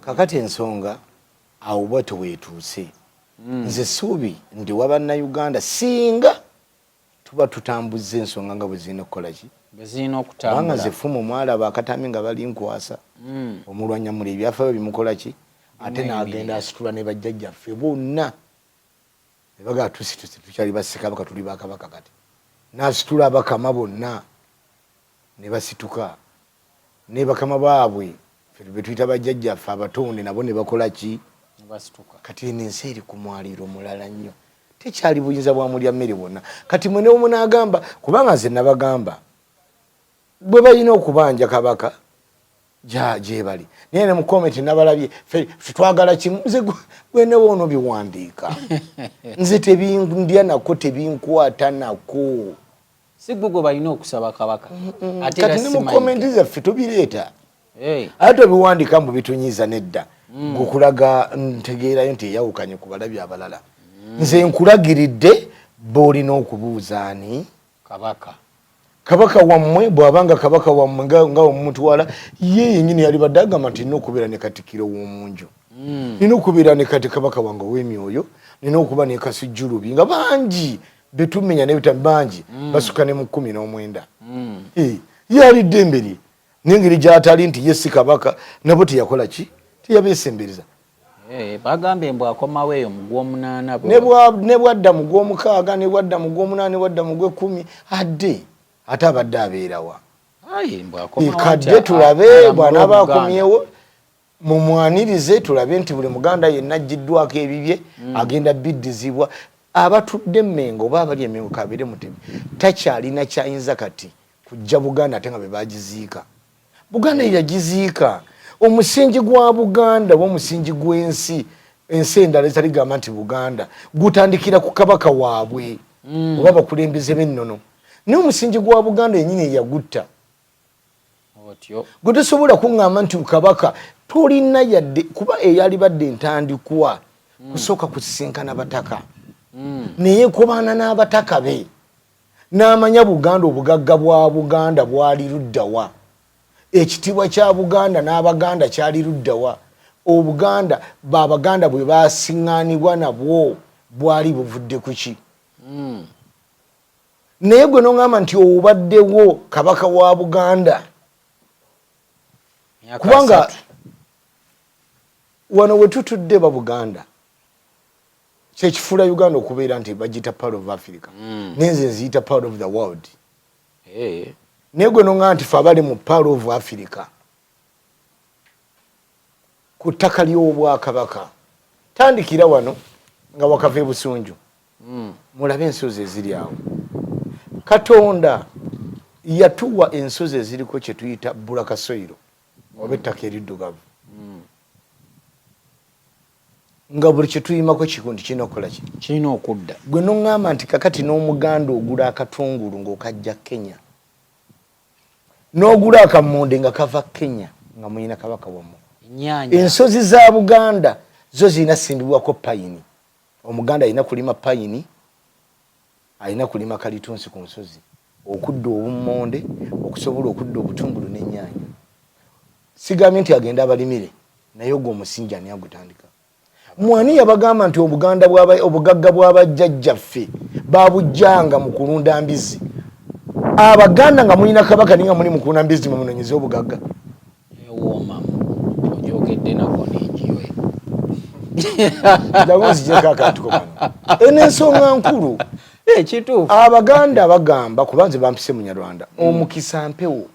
Kakati ensonga awo bwatyo weetuuse. Nze ssuubi ndiwa Bannayuganda singa tuba tutambuzza ensonga nga bwe zirina okukola ki, bwe zirina kubanga nze okutambula. Ffumu mwalaba akatambi nga balinkwasa omulwanyamula ebyafaayo bimukola ki, ate n'agenda Bimweyimirira. asitula ne bajjajjaffe bonna ne bagamba tusituse, tukyali ba Ssekabaka, tuli ba Kabaka kati. N'asitula Abakama bonna ne basituka ne bakama baabwe, ffe be tuyita bajjajjaffe abatonde, nabo ne bakola ki? Ne basituka. Kati eno ensi eri ku mwaliiro mulala nnyo, tekyali buyinza bwa mulya mmere bwonna. Kati mwe ne bwe munaagamba, kubanga nze nabagamba bwe balina okubanja Kabaka gyebali, naye ne mu comment nabalabye, ffe twagala kimu. Nze gwe ne woono biwandiika, nze tebindya nako, tebinkwata nako. Si gwe gwe balina okusaba Kabaka. Ate era Kati ne si mu comment Mayiga. zaffe tubireeta, Hey. ate tobiwandika mbu bitunyiza. Nedda, gukulaga ntegeerayo nti eyawukanye ku balabi abalala. Nze nkulagiridde boolina okubuuza ani? Kabaka. Kabaka wammwe. Bw'abanga kabaka wammwe nga omutwala ye yennyini, yalibadde agamba nti nina okubeera ne katikkiro w'omunju, nina okubeera ne kati kabaka wange ow'emyoyo, nina okuba ne Kasujjulubi, nga bangi betumenya nebita bangi basuka ne mu 19. Eh, yali ddembe lye, n'engeri gy'atali nti ye si kabaka, nabo teyakola ki, teyabeesembereza. Eh, bagambye mbu akomawo eyo mu gw'omunaana. Ne bwadda mu gw'omukaaga, ne bwadda mu gw'omunaana, ne bwadda mu gw'ekkumi, adde ate abadde abeerawa? Ayi, mbu akomawo kadde nti tulabe alamule bw'anaaba Obuganda. akomyewo, mumwanirize, tulabe nti buli Muganda yenna aggiddwako ebibye agenda biddizibwa. Abatudde Emmengo oba abali Emmengo, kabeere Mutebi, takyalina kyayinza kati kujja Buganda, ate nga be bagiziika. Buganda ye yagiziika. Omusingi gwa Buganda oba omusingi gw'ensi, ensi endala ezitaligamba nti Buganda, gutandikira ku kabaka waabwe oba abakulembeze b'ennono, naye omusingi gwa Buganda yennyini eyagutta Otyo. Gwe tosobola kuŋŋamba nti kabaka tolina yadde, kuba eyalibadde entandikwa kusooka kusisinkana bataka, naye kubaana n'abataka be n'amanya Buganda, obugagga bwa Buganda bwali luddawa, ekitiibwa kya Buganda n'Abaganda kyali luddawa, Obuganda babaganda bwe basiŋŋaanibwa nabwo bwali buvudde ku ki. Naye gwe noŋŋamba nti obaddewo kabaka wa Buganda Myaka kubanga 30. Wano we tutudde ba Buganda kyekifuula Uganda okubeera nti bagiyita part of Africa, naye nze nziyita part of the world. Naye gwe noŋŋamba nti fe abali mu part of Africa ku ttaka ly'obwakabaka, tandikira wano nga wakava e Busunju, mulabe ensozi eziri awo. Katonda yatuwa ensozi eziriko kye tuyita black soil oba ettaka eriddugavu, nga buli kyetuyimako kiku nti kirina okukola ki? Kirina okudda. Gwe noŋŋamba nti kakati n'Omuganda ogula akatungulu ng'okajja Kenya, n'ogula akamonde nga kava Kenya, nga muyina kabaka wammwe. Ennyanja. Ensozi za Buganda zo zirina simbibwako payini. Omuganda alina kulima payini, alina kulima kalitunsi ku nsozi okudda obummonde, okusobola okudda obutungulu n'ennyaanya. Sigambye nti agende abalimire, naye ogwo omusingi ani agutandika? Mwani yabagamba nti obuganda obugagga bw'abajjajjaffe babujjanga mu kulunda mbizi? Abaganda nga mulina kabaka, naye nga muli mu kulunda mbizi, mwemunonyeze obugagga. Ewoomamu ogyogedde nako nenjiwe. Jangu nzijeko akantuko kano, eno ensonga nkulu. Kituufu. Abaganda bagamba, kuba nze bampise Munyarwanda, omukisa mpewo.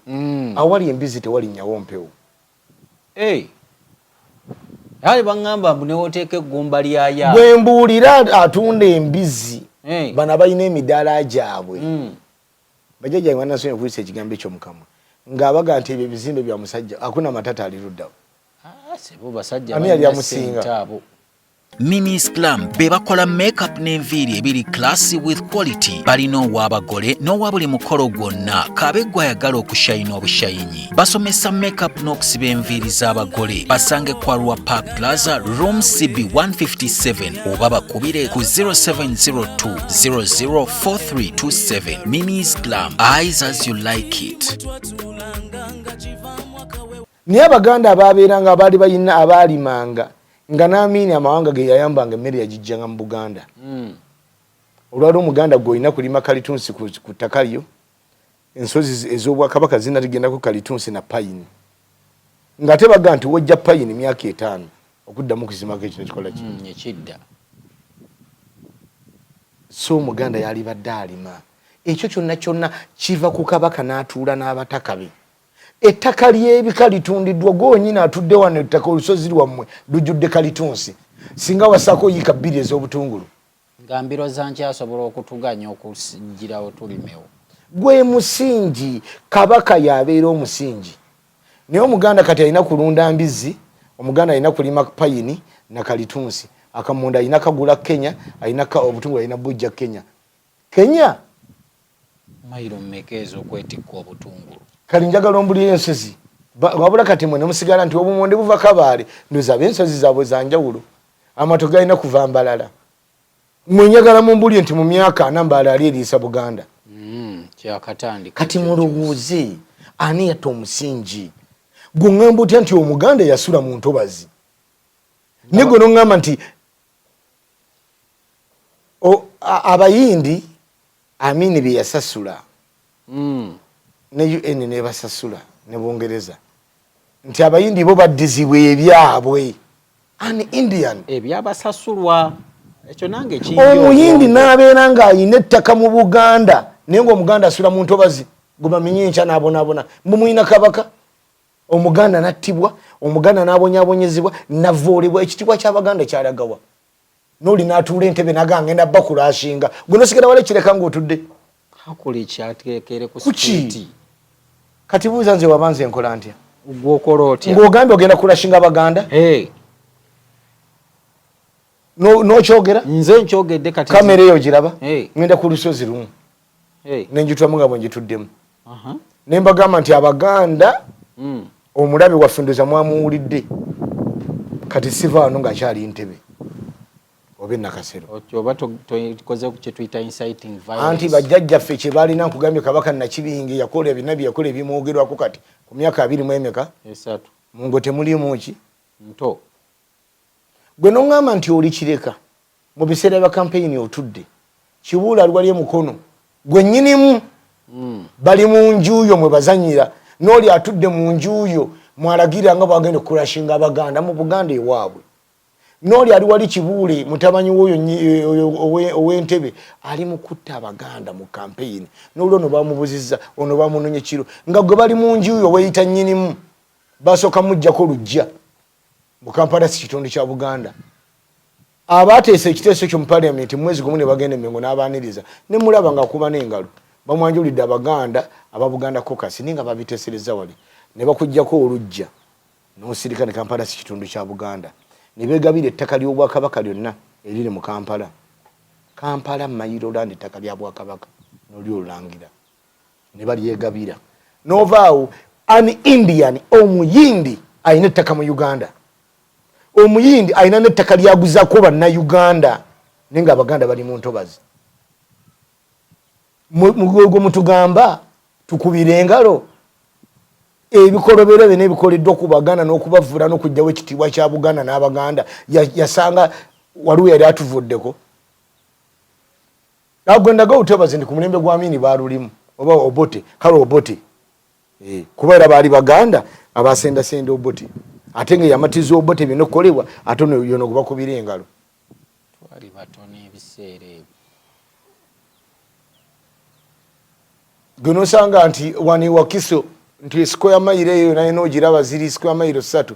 Awali embizi tewalinyawo mpewo. Ale baŋŋamba mbu newoteeka eggumba lyaya. Bwe mbuulira atunda embizi, bano abalina emidaala gyabwe, bajjajjange banasonyi okuyisa ekigambo ekyo mukamwa, ng'abaga nti ebyo ebizimbe bya musajja akuna matata ali luddawo. Ah, sebo, basajja Ani yali balina amusinga? ssente abo. Mimis Glam be bakola makeup n'enviiri ebiri classy with quality. Balina ow'abagole n'owa buli mukolo gwonna, kabe gwe ayagala okushayina obushayinyi. Basomesa makeup n'okusiba enviiri z'abagole. Basange Kwarua Park Plaza, room CB 157, oba bakubire ku 0702 004327. Mimis Glam, eyes as you like it. Naye Abaganda ababeeranga abaali balina abaalimanga nga n'Amiini amawanga ge yayambanga emmere yagijjanga mu Buganda. Olwali Omuganda gwe olina kulima kalitunsi ku ttaka lyo, ensozi ez'Obwakabaka zirina zigendako kalitunsi na payini, ng'ate bagamba nti wojja payini myaka 5 okuddamu okuzimako ekino kikola ki? Ekidda. So Omuganda yalibadde alima. Ekyo kyonna kyonna kiva ku Kabaka n'atuula n'abataka be. Ettaka ly'ebika litundiddwa, gwonyini atudde wano ettaka olusozi lwammwe lujjudde kalitunsi, singa wasaako yiika 2 ez'obutungulu. Nga mbiro za nkyasobola okutuganya okugirawo tulimewo. Gwe musingi, Kabaka yabeera omusingi. Naye Omuganda kati alina kulunda mbizzi, Omuganda alina kulima payini na kalitunsi, akamonda alina kagula Kenya, alina obutungulu alina bujja Kenya. Kenya Mayiro mmeka ez'okwetikka obutungulu? Kali njagala ombulire ensozi wabula kati mwe nemusigala nti obumonde buva Kabaale, ndoza ab'ensozi zaabwe za njawulo, amato galina kuva Mbalala. Mwe njagala mumbulire nti mu myaka 40 Mbalala ali eriisa Buganda. Kyakatandika. Kati mulowooze ani yatta omusingi? Gwe oŋŋamba otya nti Omuganda yasula mu ntobazi, naye gwe n'oŋŋamba nti Abayindi Amini bye yasasula ne UN nebasasula ne Bungereza nti Abayindi bo baddizibwa ebyabwe. An Indian ebyabasasulwa ekyo nange Omuyindi n'abeera ng'ayina ettaka mu Buganda, naye ng'Omuganda asula mu ntobazi, gwe bamenye enkya n'abonaabona. Mumuyina Kabaka Omuganda n'attibwa, Omuganda n'abonyaabonyezebwa, navoolebwa. Ekitiibwa ky'Abaganda kyalagawa? N'oli n'atuula entebe naga ngenda bakulashinga, gwe nosigala wala ekireka ng'otudde kuki? Kati buuza nze waba nze nkola ntya? Gwokola otya? Ng'ogambye ogenda kulashinga Abaganda, n'okyogera. Nze nkyogedde kati. Kamera eyo giraba, ngenda ku lusozi lumu nenjitwamu nga bwe njituddemu, ne mbagamba nti Abaganda omulabe waffe ndoza mwamuwulidde, kati siva wano ng'akyali Ntebe oba Enakasero. Anti bajjajjaffe kye balina, nkugambye Kabaka Nakibinge yakola byonna bye yakola ebimwogerwako kati ku myaka 20 mu emeka mungo temulimu ki nto. Gwe noŋŋamba nti oli Kireka mu biseera bya kampeyini otudde Kibuula ali wali emukono gwe nnyinimu, bali mu njuyo mwe bazanyira, n'oli atudde mu njuyo mwalagira nga bwagenda okukulashinga Abaganda mu Buganda ewaabwe, n'oli ali wali Kibuule mutabanyi w'oyo ow'entebe ali mu kutta Abaganda mu kampeyini, n'oli ono bamubuzizza, ono bamunonye kiro, nga gwe bali mu njuyo weeyita nnyinimu, basooka muggyako lujja mu Kampala si kitundu kya Buganda. Abateesa ekiteeso ekyo mu Parliament mu mwezi gumu ne bagenda Emengo n'abaaniriza ne mulaba ng'akuba n'engalo, bamwanjulidde Abaganda aba Buganda Caucus, naye nga babiteeserezza wali ne bakuggyako oluggya n'osirika ne Kampala si kitundu kya Buganda, ne beegabira ettaka ly'Obwakabaka lyonna eriri mu Kampala. Kampala Mailo Land ettaka lya Bwakabaka n'oli olulangira ne balyegabira n'ova awo. An Indian, Omuyindi alina ettaka mu Uganda, Omuyindi alina n'ettaka lyaguzako Bannayuganda, naye nga Abaganda bali mu ntobazi. Gwe mutugamba tukubira engalo ebikolobero byonna ebikoleddwa ku Baganda n'okubavula n'okugyawo ekitiibwa kya Buganda n'Abaganda. Yasanga waliwo yali atuvuddeko agwendaga obutobazi nti ku mulembe gwa Amini baalulimu oba Obote, kale Obote kuba era baali Baganda abasendasenda Obote, ate nga yamatiza Obote byonna okukolebwa, ate ono yono gwe bakubira engalo. Twali batono ebiseera ebyo. Gwe nosanga nti wano Wakiso nti square mile eyo naye n'ogiraba ziri square mile 3,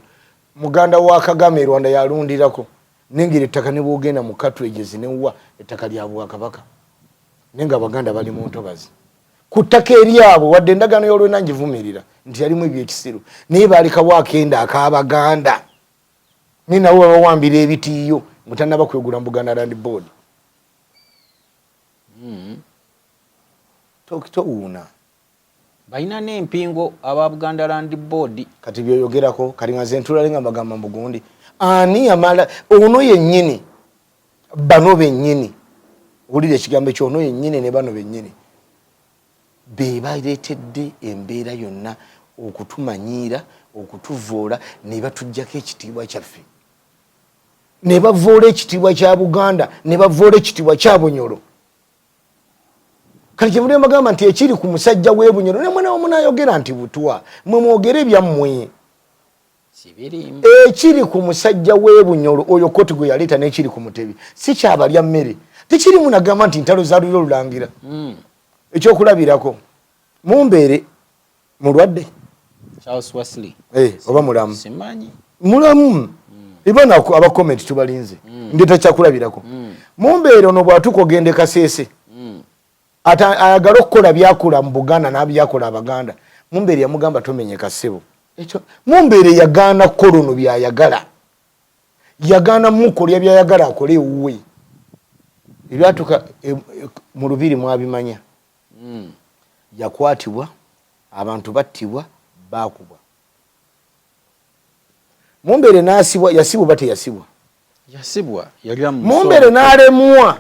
muganda wa Kagame Rwanda yalundirako, nengeri ettaka ne bwogenda mu cartridges newa ettaka lya Bwakabaka, naye nga Abaganda bali mu ntobazi ku ttaka eryabwe. Wadde endagaano y'olwena ngivumirira nti yalimu ebyekisiru, naye baalekawo akenda ak'Abaganda, naye nabo babawambira ebitiiyo mutanaba kwegula mu Buganda Land Board. Towuuna. Balina n'empingo aba Buganda Land Board. Kati byoyogerako kati nga nze ntulale nga mbagamba mbugundi ani yamala ono yennyini, bano bennyini, wulira ekigambo ekyo, ono yennyini ne bano bennyini be baleetedde embeera yonna. Okutumanyiira, okutuvoola, ne batuggyako ekitiibwa kyaffe, ne bavoola ekitiibwa kya Buganda, ne bavoola ekitiibwa kya Bunyolo. Kati kyebudde mbagamba nti ekiri ku musajja w'eBunyolo, ne mwena munayogera nti butwa, mwe mwogere byammwe. Ekiri ku musajja w'eBunyolo oyo kooti gwe yaleeta n'ekiri ku Mutebi si kyabalya mmere, tekirimu nagamba nti ntalo za lulyo lulangira. Ekyokulabirako, Mumbeere mulwadde. Charles Wesley. Oba mulamu? Simanyi. Mulamu. Ibana aba comment tubalinze. Ndeta kyakulabirako. Mumbeere ono bw'atuuka ogenda e Kasese, ate ayagala okukola byakola mu Buganda n'abyakola Abaganda. Mumbeere yamugamba tomenyeka ssebo. Ekyo Mumbeere yagaana kukola ono by'ayagala, yagaana mukolya by'ayagala akole ewuwe. Ebyatuuka mu lubiri mwabimanya. Yakwatibwa, abantu battibwa, baakubwa. Mumbeere n'asibwa. Yasibwa oba teyasibwa? Yasibwa, yalya mu Mumbeere musomo. N'alemwa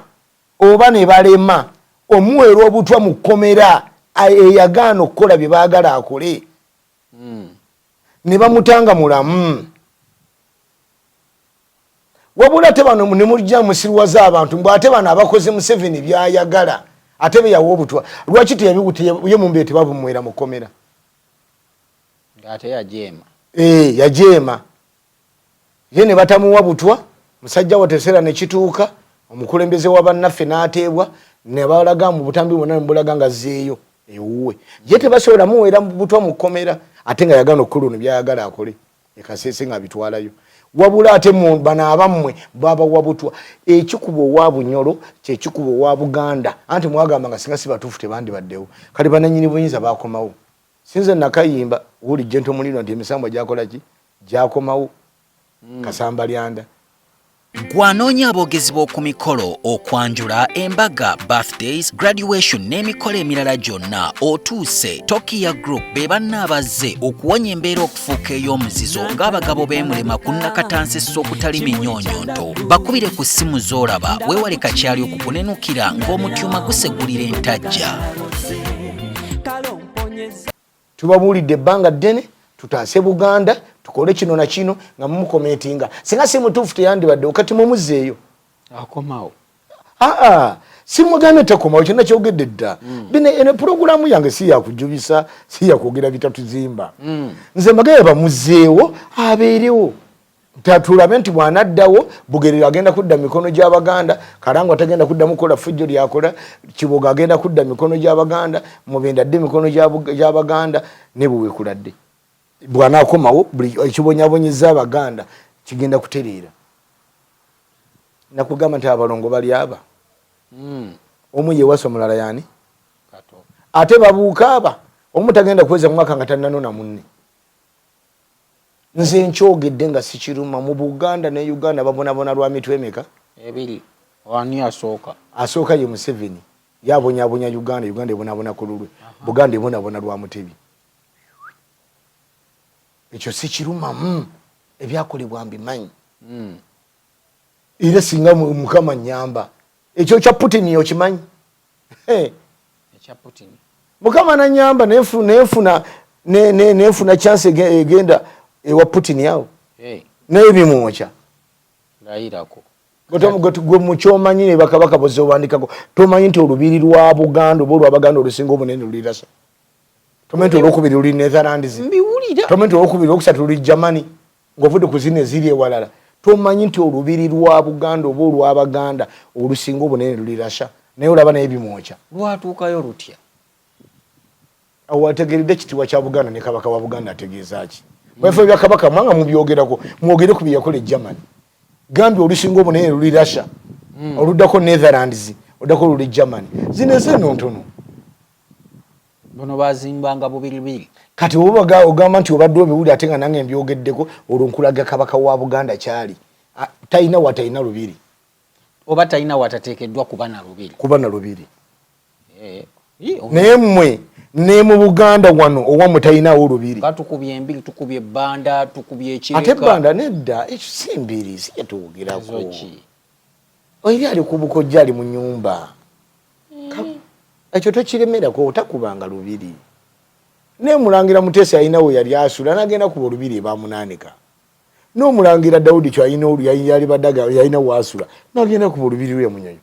oba ne balema omuweera obutwa mu kkomera, eyagaana okukola bye baagala akole, ne bamutanga mulamu. Wabula ate bano ne mujja musirwaza abantu mbu ate bano abakoze Museveni byayagala, ate beyawa obutwa. Lwaki ye Mumbeere tebabumuwera mu kkomera? Ng'ate yajeema. Yajeema ye ne batamuwa butwa. Musajja wa teseera ne kituuka omukulembeze wa bannaffe n'ateebwa, ne balaga mu butambi bwonna ne bulaga nga azzeeyo ewuwe. Ye tebasobola muweera butwa mu kkomera, ate nga yagaana okukola ono byayagala akole e Kasese ng'abitwalayo. Wabula ate bano abammwe babawa butwa. Ekikuba owa Bunyolo kyekikuba owa Buganda, anti mwagamba nga singa si batuufu tebandibaddewo. Kale bananyini buyinza bakomawo. Sinze nakayimba wuli jento muliro nti emisambwa gyakola ki, gyakomawo. Kasamba lyanda. Gwanoonya aboogezi b'oku mikolo, okwanjula, embaga, birthdays, graduation n'emikolo emirala gyonna, otuuse. Tokia Group be banna abazze okuwonya embeera okufuuka ey'omuzizo ng'abagabo beemulema ku nnakatansi okutali minyonyonto. Bakubire ku ssimu z'olaba, weewale kakyali okukunenukira ng'omutyuma gusegulira entajja. Tubabuulidde ebbanga ddene, tutaase Buganda, tukole kino na kino, nga mumukomentinga singa si mutuufu teyandibaddewo. Kati mumuzzeeyo. Akomawo. Aa, simugambye takomawo, kyonna kyogedde dda. Bino eno puroguramu yange si yakujubisa, si yakwogera bitatuzimba. Nze mbagaye bamuzzeewo abeerewo, tulabe nti bw'anaddawo Bugerere agenda kudda mikono gy'Abaganda, Kalangwa tagenda kuddamu kukola fujjo lyakola, Kiboga agenda kudda mikono gy'Abaganda, Mubende adde mikono gy'Abaganda, ne Buwekuladde. Bw'anaakomawo buli ekibonyabonyeza Abaganda kigenda kutereera. Nakugamba nti abalongo bali aba, omu yewasa omulala yani ate babuuka aba, omu tagenda kuweza mwaka nga tannanona munne. Nze nkyogedde nga sikiruma, mu Buganda ne Uganda babonabona lwa mitwe emeka? Ebiri. Ani asooka? Asooka ye Museveni, yabonyabonya Uganda, Uganda ebonabona ku lulwe, Buganda ebonabona lwa Mutebi. Ekyo sikirumamu, ebyakolebwa mbimanyi. Era singa Mukama nyamba, ekyo kya Putin okimanyi? Ekya Putin. Mukama nanyamba nenfuna chance egenda ewa Putin awo, naye bimwokya. Layirako. Gwe mukyomanyi ne bakabaka bozobandikako, tomanyi nti olubiri lwa Buganda oba olwabaganda olusinga obunene luli Russia? Tomanyi nti olwokubiri luli Netherlands? Mbiwulira. Tomanyi nti olwokubiri, olwokusatu luli Germany, ng'ovudde ku zino eziri ewalala? Tomanyi nti olubiri lwa Buganda oba olwabaganda olusinga obunene luli Russia? Naye olaba naye bimwokya. Lwatuukayo lutya? Awo wategeredde ekitiibwa kya Buganda ne kabaka wa Buganda ategeeza ki? Mwefo bya kabaka mwanga mubyogerako, mwogere ku bye yakola e Germany. Gambye olusinga obunene luli Russia, oluddako Netherlands, oluddako luli Germany. Zino ensi eno ntono. Buno bazimbanga bubiribiri. Kati oba ogamba nti obadde obiwulira ate nga nange mbyogeddeko, olwo nkulaga kabaka wa Buganda kyali talina watalina lubiri. Oba talina watateekeddwa kuba na lubiri. Kuba na lubiri. Naye mmwe ne mu Buganda wano owammwe talinawo lubiri. Tukubye embiri, tukubye ebbanda, tukubye ekireka. Ate ebbanda nedda, ekyo si mbiri, si kyetwogerako. Eri ali ku bukojja, ali mu nyumba. Ekyo tokiremerako, otakubanga lubiri. Naye Mulangira Muteesa yalina we yali asula, n'agenda kuba olubiri ebamunaanika. N'omulangira Daudi Chwa alina olu yali baddaga yalina waasula, n'agenda kuba olubiri lwe Munyonyo.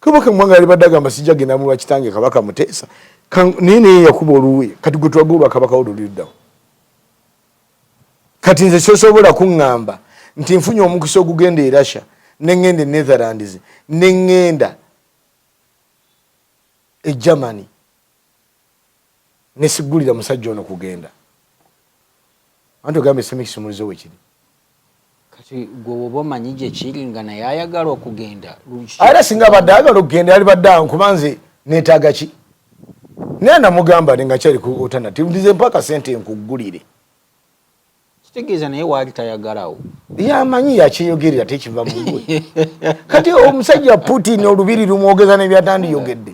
Kabaka Mwanga yali badde agamba sijja genda mu lwa kitange Kabaka Muteesa, naye naye yakuba oluwe. Kati gwe twaga olwa Kabaka wo luliddawo. Kati nze sosobola kuŋŋamba nti nfunye omukisa ogugenda e Russia, ne ŋŋenda e Netherlands, ne ŋŋenda e Germany, nesiggulira musajja ono kugenda. Anti ogamba esemi kisumuluzo wekiri. Kati gwe woba omanyi gye kiri nga naye ayagala okugenda. Era singa abadde ayagala okugenda yali badde awo, kuba nze neetaaga ki? Naye namugamba ne nga kyali ku alternative nti nze mpaka sente nkuggulire. Kitegeeza naye waali tayagalawo. Yamanyi yakyeyogerera tekiva mu gwe. Kati omusajja Putin olubiri lumwogeza n'ebyatandiyogedde.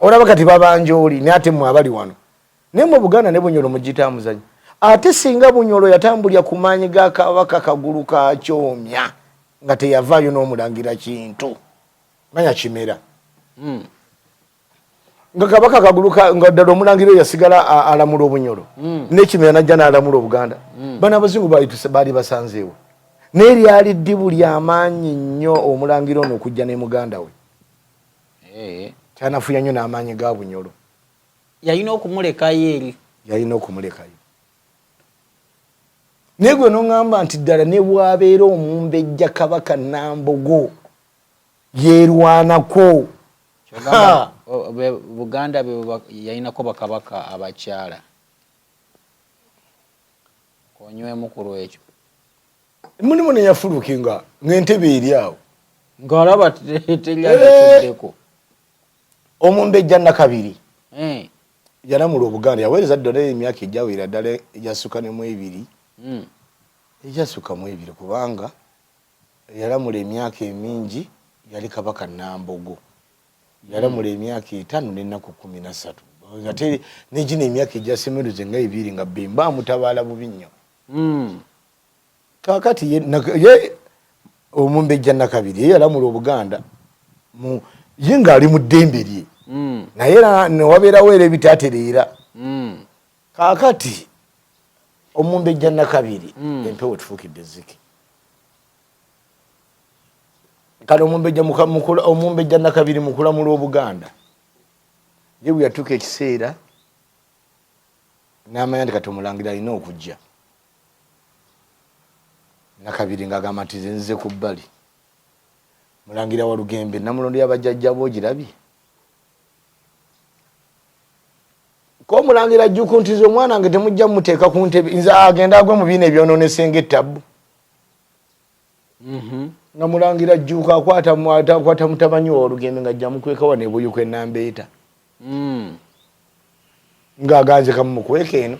Olaba kati babanja oli naye ate mmwe abali wano. Naye mwe Buganda ne Bunyoro mugitambuzanya. Ate singa Bunyoro yatambulira ku maanyi ga Kabaka Kagulu ka Kyomya nga teyavaayo n'omulangira Kintu manya Kimera. Nga Kabaka Kagulu nga ddala omulangira oyo yasigala alamula Obunyoro. N'Ekimera n'ajja n'alamula Obuganda. Bano abazungu baali basanzeewo. Naye lyali ddibu lya maanyi nnyo omulangira ono okujja ne muganda we. Kyanafuya nnyo n'amaanyi ga Bunyoro. Yalina okumulekayo eri. Yalina okumulekayo. Naye gwe n'oŋŋamba nti ddala ne bw'abeera omumbejja Kabaka Nambogo yeerwanako. Buganda yalinako bakabaka abakyala. Onywemu ku lwekyo. Mulimu ne yafuluke nga ng'entebe eri awo. Ng'alaba teri agatuddeko. Omumbejja Nakabiri yalamula Obuganda, yaweereza ddala emyaka egyawera ddala egyasukka ne mu ebiri. Egyasukka mu ebiri kubanga yalamula emyaka emingi yali Kabaka Nambogo. Yalamula emyaka 5 n'ennaku 13. Ate n'egino emyaka egyasemeruze nga ebiri nga Bemba amutabaala bubi nnyo. Kaakati ye omumbejja Nakabiri ye yalamula Obuganda ye ng'ali mu ddembe lye. Naye era ne wabeerawo era ebitatereera. Kaakati omumbejja Nakabiri empewo tufuukidde ezzike. Kale omumbejja Nakabiri mu kulamula Obuganda ye bwe yatuuka ekiseera n'amanya nti kati omulangira alina okujja. Nakabiri ng'agamba nti nze nzize ku bbali. Mulangira Walugembe Namulondo y'abajjajja bo ogirabye? Ko omulangira Jjuuko nti nze omwana wange temujja mumuteeka ku ntebe, nze agenda agwe mu biina ebyonoonese ng'ettabbu. Nga mulangira Jjuuko akwata mutabanyi wa Walugembe ng'ajja mukweka wano e Buyuku e Nambeeta. Ng'aganze kamumukweka eno.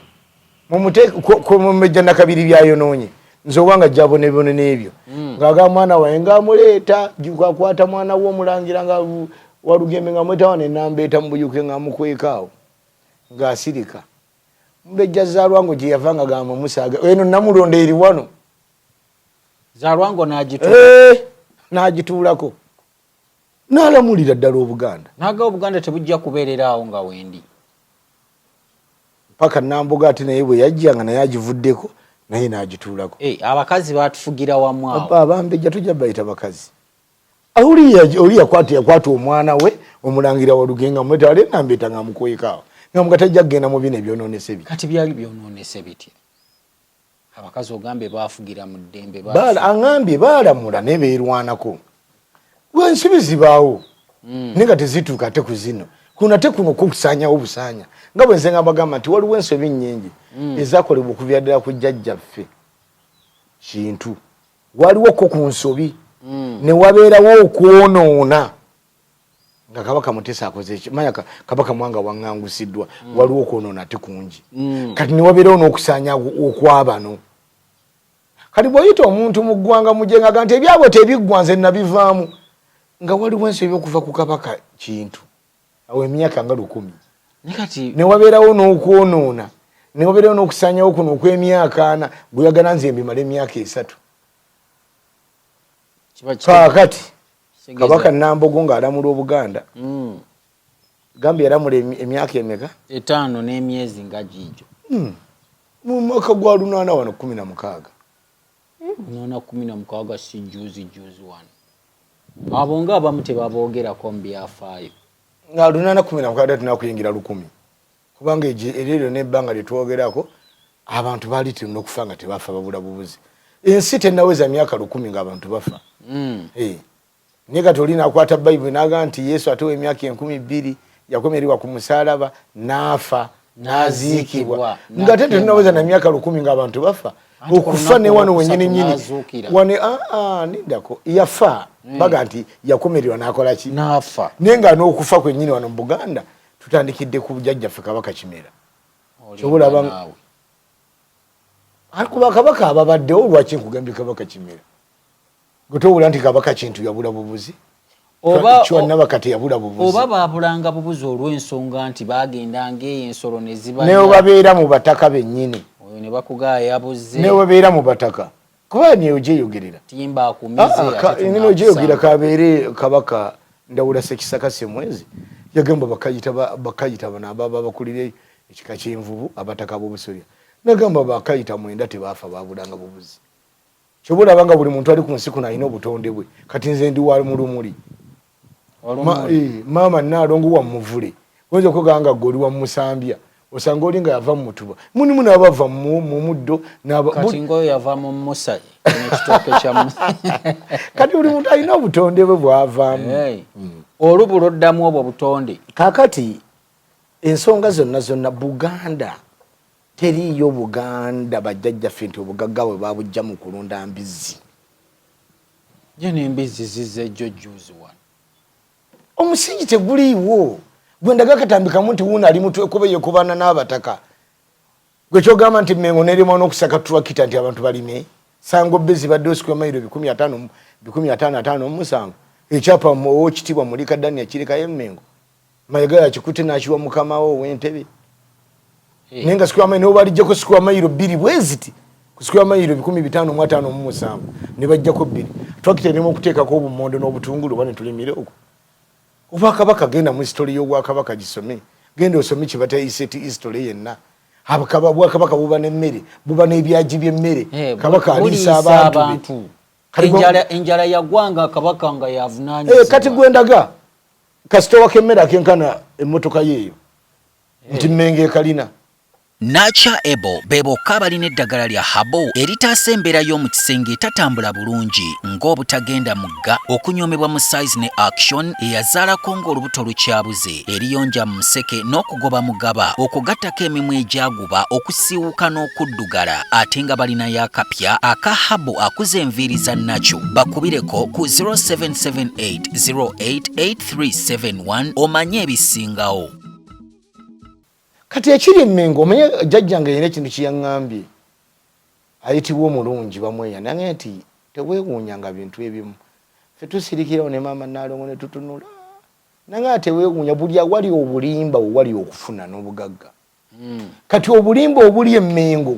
Mumejja Nakabiri byayonoonye. Nze owange ajja abonebone n'ebyo. Ng'agamba mwana wange ng'amuleeta, Jjuuko akwata mwana we omulangira nga Walugembe nga mweta wano e Nambeeta mu Buyuke ng'amukweka awo. Ng'asirika. Mumbejja Zaalwango gye yava nga gamba musaaga. Eno Namulondo eri wano. Zaalwango n'agituulako. N'agituulako. N'alamulira ddala Obuganda. N'agamba Obuganda tebujja kubeerera awo nga wendi. Paka Nambogo ate naye bwe yajja nga naye agivuddeko naye n'agituulako. Abakazi baatufugira wamu awo. Abambejja tujja bayita bakazi. Oli yakwata omwana we omulangira Walugembe nga mweta ali Nambeeta nga amukweka awo. Nga muga tajja kugenda mu bino ebyonoonese bitya. Kati byali byonoonese bitya? Abakazi ogambe baafugira mu ddembe. Aŋambye baalamula naye beerwanako. Ensobi zibaawo. Naye nga tezituuka ate ku zino. Kuno ate kuno kukusaanyawo busaanya. Nga bwe nze nga mbagamba nti waliwo ensobi nnyingi ezaakolebwa okuviira ddala ku jjajjaffe Kintu. Waliwo ko ku nsobi ne wabeerawo okwonoona nga Kabaka Muteesa akoze eki, manya Kabaka Mwanga waŋŋangusiddwa, waliwo okwonoona ate kungi. Kati ne wabeerawo n'okusaanya okw'abano. Kati bw'oyita omuntu mu ggwanga mujengaga nti ebyabwe tebiggwa nze nabivaamu, nga waliwo ensobi okuva ku Kabaka Kintu awo emyaka nga 1000. Ne wabeerawo n'okwonoona, ne wabeerawo n'okusaanyawo kuno okw'emyaka 4, gweyagala nze mbimale emyaka 3. Kaakati Kabaka Nambogo ng'alamula Obuganda. Gambia yalamula emyaka emeka? 5 n'emyezi nga gijo. Mu mwaka gwa 8 wano 16. 8 16 si juzi juzi wano. Abo nga abamu tebaboogerako mu byafaayo. Nga 816 tunakuyingira 1000. Kubanga eryo n'ebbanga lye twogerako abantu baali tulina okufa nga tebafa babula bubuzi. Ensi tennaweza myaka 1000 ng'abantu bafa. Naye kati oli n'akwata Bayibuli n'agamba nti Yesu atewa emyaka 2000 yakomererwa ku musaalaba n'afa n'aziikibwa. Nga ate tetunnaweza na myaka 1000 ng'abantu bafa. Okufa ne wano wennyini nnyini. Wane nindako yafa baga nti yakomererwa n'akola ki? N'afa. Naye nga n'okufa kwennyini wano mu Buganda tutandikidde ku jjajjaffe Kabaka Kimera. Ky'olaba kuba kabaka ababaddewo lwaki nkugambye Kabaka Kimera? Gwe towulira nti Kabaka Kintu yabula bubuzi? Oba teyabula bubuzi. Oba baabulanga bubuzi olw'ensonga nti bagendanga eyo ensolo ne ziba. Ne babeera mu bataka bennyini. Oyo ne bakugaa yabuze. Ne babeera mu bataka. Kuba niyo gyeyogerera. Timba akumize. Nino gyeyogera kabeere Kabaka Ndawula Ssekisaka Ssemwezi yagamba bakayita bano ababa bakulira ekika ky'envubu abataka b'obusolya. Nagamba bakayita 9 tebaafa baabulanga bubuzi. Ky'oba olaba nga buli muntu ali ku nsi kuno alina obutonde bwe. Kati nze ndi wa mu lumuli. Maama Nnaalongo wa muvule. Oyinza okwegamba nga ggwe oli wa Musambya. Osanga oli nga yava mu mutuba. Mulimu n'abava mu muddo. Kati ng'oyo yava mu musa. Ekitooke kya musa. Kati buli muntu alina obutonde bwe bw'avaamu. Olubula oddamu obwo butonde. Kaakati ensonga zonna zonna Buganda teriiyo Buganda bajjajjaffe nti obugagga bwe babujja mu kulunda mbizzi. Ye n'embizzi zizze jjo juzi wano. Omusingi teguliiwo. Gwe ndaga akatambikamu nti wuuno ali mutwekube yekubana n'abataka. Gwe kyogamba nti Mmengo n'eremwa n'okusaka tulakita nti abantu balime. Sango bbe zibaddewo square mayiro 557. Ekyapa ow'ekitiibwa Mulika Daniel kirekayo Mmengo. Mayiga yakikutte n'akiwa mukama we ow'entebe. Naye nga square mayiro n'obalijjako square mayiro 2 bwe ziti. Ku square mayiro 557 ne bajjako 2. Tulakita erema okuteekako obummonde n'obutungulu oba ne tulimira okwo. Obwakabaka genda mu history y'obwakabaka gisome. Genda osome kye batayise ti history yenna. Obwakabaka buba n'emmere, buba n'ebyagi by'emmere. Kabaka aliisa abantu be. Enjala yagwanga kabaka nga yavunaanyizibwa. Kati gwe ndaga kasitowa k'emmere akenkana emmotoka yeeyo nti Mmengo ekalina. Nacha Ebo be bokka abalina eddagala lya Habo eritaasa embeera y'omu kisenge etatambula bulungi ng'obutagenda mugga, okunyoomebwa mu size ne action, eyazaalako ng'olubuto lukyabuze, eriyonja mu museke n'okugoba mugaba, okugattako emimwa egyaguba, okusiiwuuka n'okuddugala, ate nga balinayo akapya aka Habo akuza enviiri za Nacho. Bakubireko ku 0778 088371 omanye ebisingawo. Kati ekiri Emmengo omanye jjajjange yalina ekintu kye yaŋŋambye ayitibwa omulungi bamweya nange nti teweewuunyanga bintu ebimu. Ffe tusirikirawo ne maama Nnaalongo ne tutunula. Nange teweewuunya buli awali obulimba we wali okufuna n'obugagga. Kati obulimba obuli Emmengo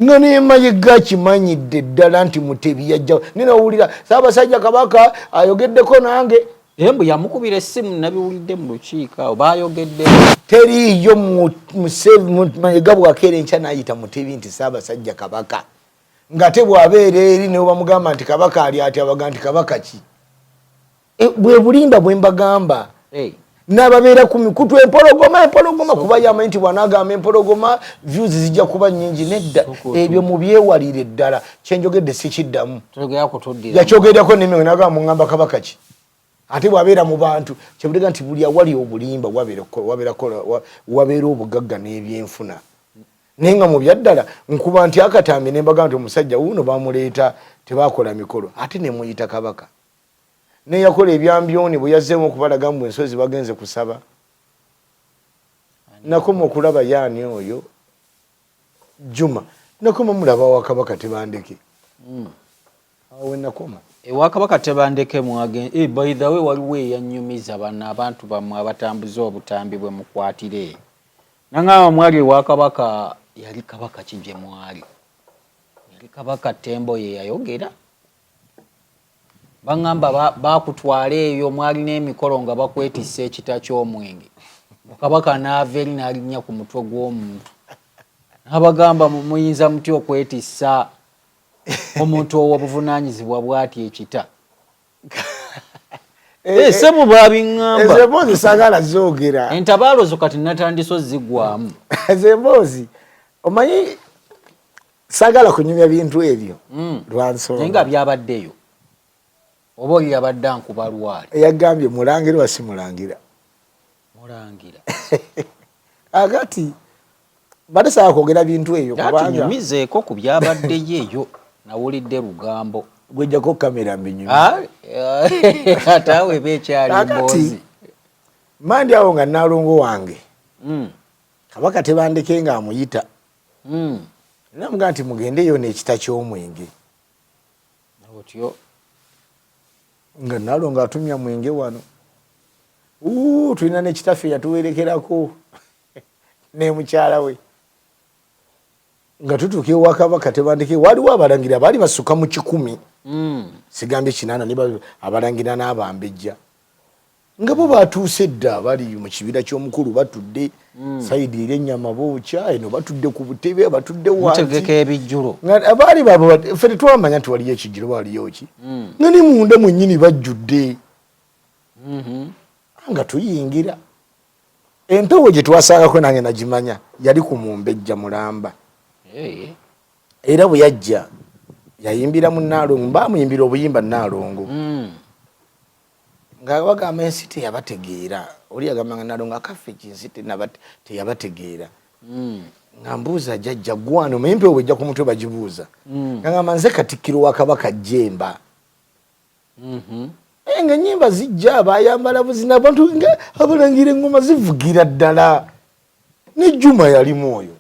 nga ne Mayiga akimanyidde ddala nti Mutebi yajja naye n'owulira Ssaabasajja Kabaka ayogeddeko nange. Mbu yamukubira essimu nabiwulidde mu lukiiko awo baayogedde. Teriiyo Mayiga bw'akeera enkya n'ayita Mutebi nti Ssaabasajja Kabaka ng'ate bw'abeera eri ne bamugamba nti Kabaka ali atya baga nti Kabaka ki? Bwe bulimba bwe mbagamba. N'ababeera ku mikutu empologoma empologoma kuba yamanyi nti bw'anaagamba empologoma views zijja kuba nnyingi. Nedda, ebyo mubyewalire ddala. Kyenjogedde sikiddamu. Yakyogerako n'Emmengo n'agamba muŋŋamba Kabaka ki? Ate bw'abeera mu bantu kyebutega nti buli awali obulimba wabeera obugagga n'ebyenfuna. Naye nga mu byaddala nkuba nti akatambi ne mbagamba nti omusajja wuuno bamuleeta tebakola mikolo ate ne muyita Kabaka. Neyakola ebyambyoni bwe yazzeemu okubalaga mbu ensozi bagenze kusaba. Nakoma okulaba yaani oyo Juma nakoma mulaba wa Kabaka Tebandeke. Awo we nakoma. Ewa Kabaka Tebandeke mwage. By the way waliwo eyannyumiza bano abantu bammwe abatambuza obutambi bwe mukwatire. Nangamba mwali ewa Kabaka yali Kabaka ki gye mwali? Yali Kabaka Ttembo ye yayogera. Baŋŋamba bakutwala eyo, mwalina emikolo nga bakwetissa ekita ky'omwenge, kabaka n'ava eri n'alinnya ku mutwe gw'omuntu n'abagamba, muyinza mutya okwetissa omuntu ow'obuvunaanyizibwa bw'ati ekita? Sebo babiŋŋamba. Ezo emboozi saagala zoogera. Entabaalo zo kati natandise ozigwamu. Ezo emboozi omanyi saagala kunyumya bintu ebyo lwansonga. Naye nga byabaddeyo oba oli yabadde ankuba lwali. Eyagambye mulangira oba si mulangira? Mulangira. Akati mbadde saagala kwogera bintu ebyo kubanga tunyumizeeko ku byabaddeyo eyo, nawulidde lugambo. Gwejjako kamera mbinyumize. Ate awo eba ekyali mboozi. Mandi awo nga naalongo wange kabaka tebandeke nga amuyita namugaa nti mugendeyo n'ekita ky'omwenge. Otyo nga naalongo atumya mwenge wano, tulina nekitaffe yatuwerekerako ne mukyala we. Nga tutuuka ewa kabaka tebandeke, waliwo abalangira baali basuka mu 100, sigambye 8, abalangira n'abambejja nga bo batuuse dda, bali mu kibira ky'omukulu batudde sayidi eri, ennyama bookya eno, batudde ku butebe, batudde wansi ebijjulo. Baali babo, ffe tetwamanya nti waliyo ekijjulo, waliyo ki, nga ne munda mwennyini bajjudde. Nga tuyingira, empewo gye twasangako nange nagimanya, yali ku mumbejja mulamba. Era bwe yajja yayimbira mu Nnaalongo, baamuyimbira obuyimba Nnaalongo nga bagamba ensi teyabategeera. Oli yagamba nga Nnaalongo akaffe kinsi teyabategeera. Nga mbuuza jjajja gwano omanyi empewo bwejja ku mutwe bagibuuza, nga ngamba nze Katikkiro wa Kabaka Jjemba. Nga ennyimba zijja, bayambala buzina, abantu nga abalangira, engoma zivugira ddala, ne Juma yalimu oyo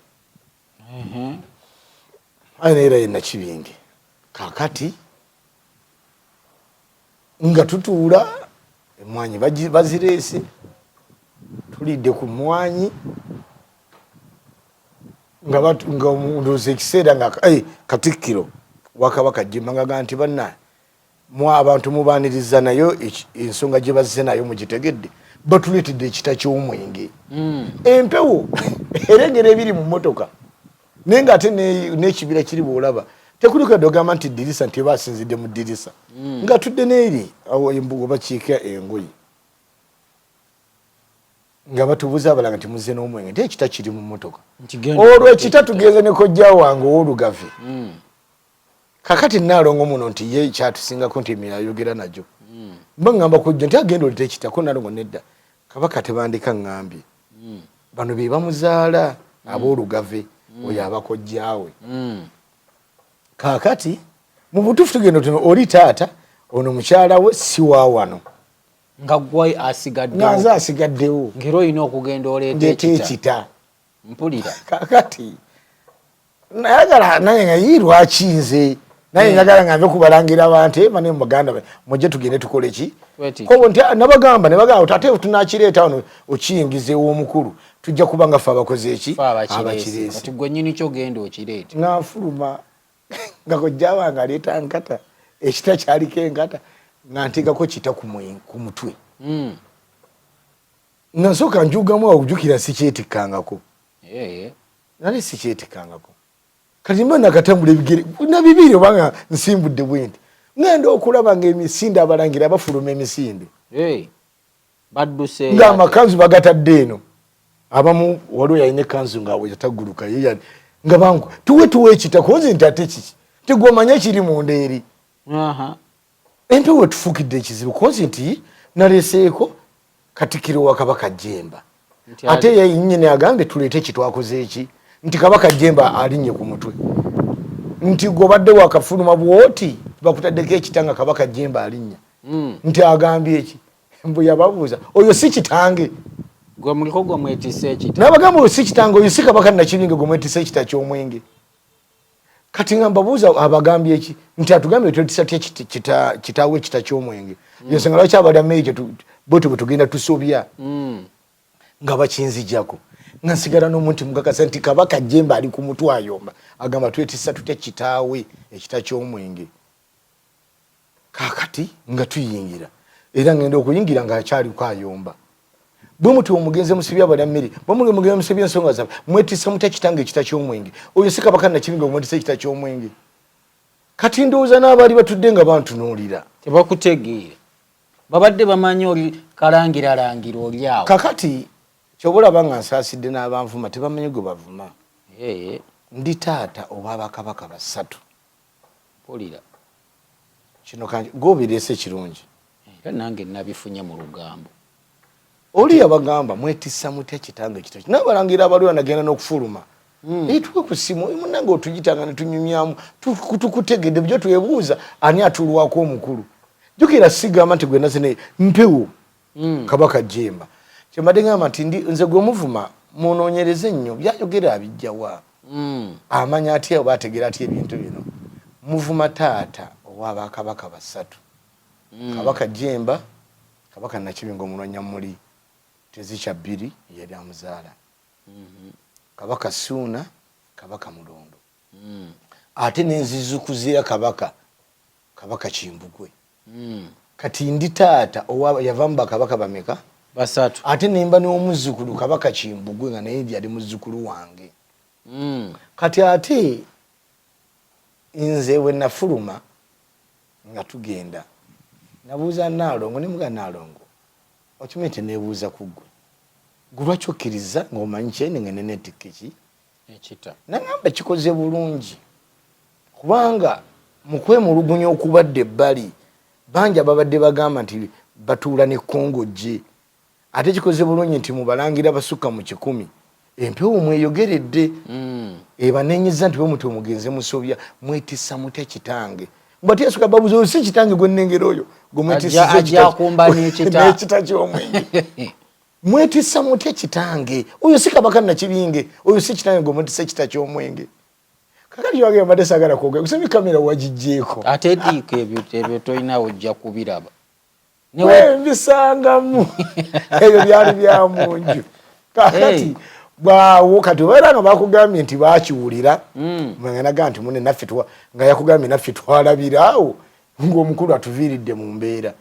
aye naye era ye Nakibinge. Kakati nga tutuula, emwanyi bazireese, tulidde ku mwanyi, nga ndowooza ekiseera nga Katikkiro wa Kabaka Jjemba nga nti banna mwe abantu mubaaniriza, nayo ensonga gye bazze nayo mugitegedde, batuleetedde ekita ky'omwenge. Empewo erengera ebiri mu mmotoka, naye ng'ate n'ekibira kiri bw'olaba tekuliko yadde ogamba nti ddirisa, nti eba asinzidde mu ddirisa. Nga tudde n'eri awo embugo bakiika engoye, nga batubuuza abalanga nti muzze n'omwenge, nti ekita kiri mu mmotoka. Olwo ekita tugenze ne kojja wange ow'olugave. Kakati Nnaalongo muno nti ye kyatusingako nti emira ayogera nagyo, mba ŋŋamba kojja nti agenda oleta ekitako. Nnaalongo nedda, kabaka tebandika ŋŋambye bano be bamuzaala ab'olugave, oyo abakojjaawe. Kaakati mu butuufu tugenda tuno, oli taata ono mukyala we si wa wano. Nga gwe asigaddewo. Nga nze asigaddewo. Ngera olina okugenda oleeta ndeeta ekita. Mpulira. Kakati nayagala naye nga yi lwaki nze naye njagala nga nve kubalangira abantu ema ne muganda mujje tugende tukole ki kobo nti nabagamba ne bagamba ate tunakireeta wano okiyingiza ew'omukulu, tujja kuba nga ffe abakoze eki abakireese. Kati gwe nnyini kyo genda okireete. Nga nfuluma, nga kojja wange aleeta nkata, ekita kyaliko enkata, nga nteekako kita ku mutwe. Nga nsooka njugamu awo, jjukira sikyetikkangako, nali sikyetikkangako. Kati mba nakatambula ebigere na bibiri obanga nsimbudde bwe nti, ngenda okulaba nga emisinde abalangira bafuluma emisinde. Badduse. Nga amakanzu bagatadde eno, abamu waliwo yalina ekanzu nga yataguluka ye, nga bangu tuwe tuwe ekita konzi nti ate kiki tegwomanya ekiri munda eri. Empewo etufuukidde ekizibu konzi nti naleseeko Katikkiro wa Kabaka Jjemba, ate ye nnyini agambye tuleete kitwakoze eki nti Kabaka Jjemba alinnye ku mutwe, nti gwe obadde wakafuluma bwoti bakutaddeko ekita nga Kabaka Jjemba alinnya. Nti agambye eki mbu yababuuza oyo si kitange. Gwe muliko gwe mwetisse ekita. Nabagamba oyo si kitange, oyo si Kabaka Nakibinge gwe mwetisse ekita ky'omwenge. Kati nga mbabuuza abagambye eki nti atugambye twetisa tya kitaawe ekita ky'omwenge. Yensonga lwaki abalya mmere bwetyo bwe tugenda tusobya. Nga bakinzijako, nga nsigala n'omuntu mukakasa nti Kabaka Jjemba ali ku mutwe ayomba agamba twetisa tutya kitaawe ekita ky'omwenge. Kakati nga tuyingira, era ngenda okuyingira nga akyaliko ayomba bwe muti, omugenzi musibye abalya mmere, bwe mugenzi musibye ensonga zaabwe, mwetisse mutya kitange ekita ky'omwenge? Oyo si Kabaka Nakibinge, mwetisse ekita ky'omwenge. Kati ndowooza n'abaali batudde nga bantunuulira. Tebakutegeera, babadde bamanyi oli kalangiralangira oli awo. Kakati kyoba olaba nga nsaasidde n'abanvuma, tebamanyi gwe bavuma. Ndi taata ow'abakabaka basatu. Mpulira. Kino gobireese kirungi. Era nange nabifunye mu lugambo. Oli yabagamba, mwetissa mutya kitange kito? Nabalangira abaliwo nagenda n'okufuluma. Naye tuwe ku ssimu oyo munnange otugitanga ne tunyumyamu, tukutegedde byo twebuuza ani atulwako omukulu. Jjukira sigamba nti gwe naze naye mpewo. Kabaka Jemba, kyembadde ngamba nti ndi nze gwe muvuma, munoonyereze nnyo byayogera abijjawa. Amanya atya oba ategeera atya ebintu bino? Muvuma taata ow'abakabaka basatu: Kabaka Jemba, Kabaka Nakibinga Omulwanyamuli Tezikya bbiri yali amuzaala, Kabaka Suuna, Kabaka Mulondo, ate nenzizukuzira Kabaka Kimbugwe. Kati ndi taata owa yavamu bakabaka bameka? Basatu. Ate nemba n'omuzzukulu Kabaka Kimbugwe, nga naye yali muzzukulu wange. Kati ate nze bwe nafuluma nga tugenda, nabuuza Naalongo, nemuga, "Naalongo, okimanyi nti neebuuza ku ggwe, gwe lwaki okkiriza ng'omanyi kyene nga neneetikka eki?" Ekita. Nagamba kikoze bulungi, kubanga mu kwemulugunya okubadde ebbali, bangi ababadde bagamba nti batuula ne kongojje. Ate kikoze bulungi nti mubalangira basukka mu 100, empewo mweyogeredde, ebanenyeza nti bwe muti omugenze musobya, mwetissa mutya kitange? Mbati yasuka babuza, oyo si kitange gwe nnengera, oyo gwe mwetisiza Ajja akumba n'ekita. N'ekita ky'omwenge? Mwetissa mutya kitange? Oyo si Kabaka Nakibinge, oyo si kitange gwe mwetissa ekita ky'omwenge? Kakati wage mbadde saagala kwogera kusemi, kamera wagiggyeko. Ate diiko ebyo tolina ojja kubiraba. Mbisangamu, ebyo byali bya munju. Kakati bwawo kati obeera nga bakugambye nti bakiwulira, nga naga nti mune naffe nga yakugambye naffe twalabiraawo ng'omukulu atuviiridde mu mbeera.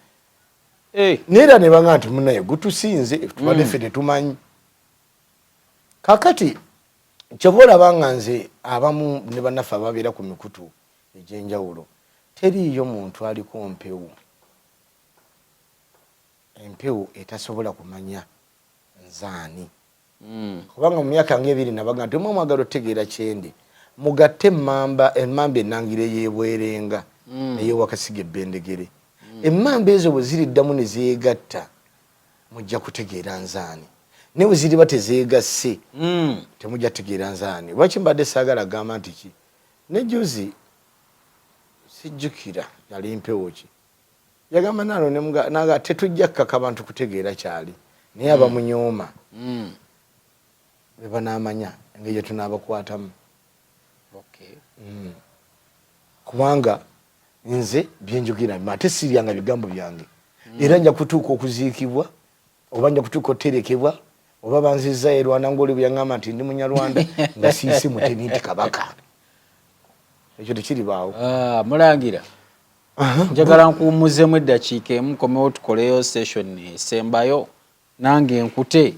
Naye era ne baga nti munaye gutusinze, tubadde ffe tetumanyi. Kakati kyova olaba nga nze abamu ne bannaffe ababeera ku mikutu egy'enjawulo, teriiyo muntu aliko mpewo, empewo etasobola kumanya nzaani. Kubanga mu myaka ngaebiri nabaga nti omwe mwagala otegeera kyendi, mugatte emmamba, emmamba enangira ey'ebwerenga neyewakasiga ebbendegere. Emmamba ezo bwe ziriddamu ne zeegatta, mujja kutegeera nzaani. Naye bwe ziriba tezeegasse, temujja kutegeera nzaani. Lwaki mbadde saagala gamba nti ki ne juzi sijjukira yali mpewo ki yagamba nalo naga tetujja kukaka bantu kutegeera kyali, naye abamunyooma be banaamanya engeri gye tunaabakwatamu. Kubanga nze byenjogera ate siryanga bigambo byange, era nja kutuuka okuziikibwa oba nja kutuuka oterekebwa oba banzizayo e Rwanda, ngaoli bwe yaŋŋamba nti ndi Munyarwanda, nga siisi Mutebi nti kabaka. Ekyo tekiribaawo. Ah, mulangira, njagala nkuwummuzemu eddakiika emu, komewo tukoleyo session esembayo nange nkute.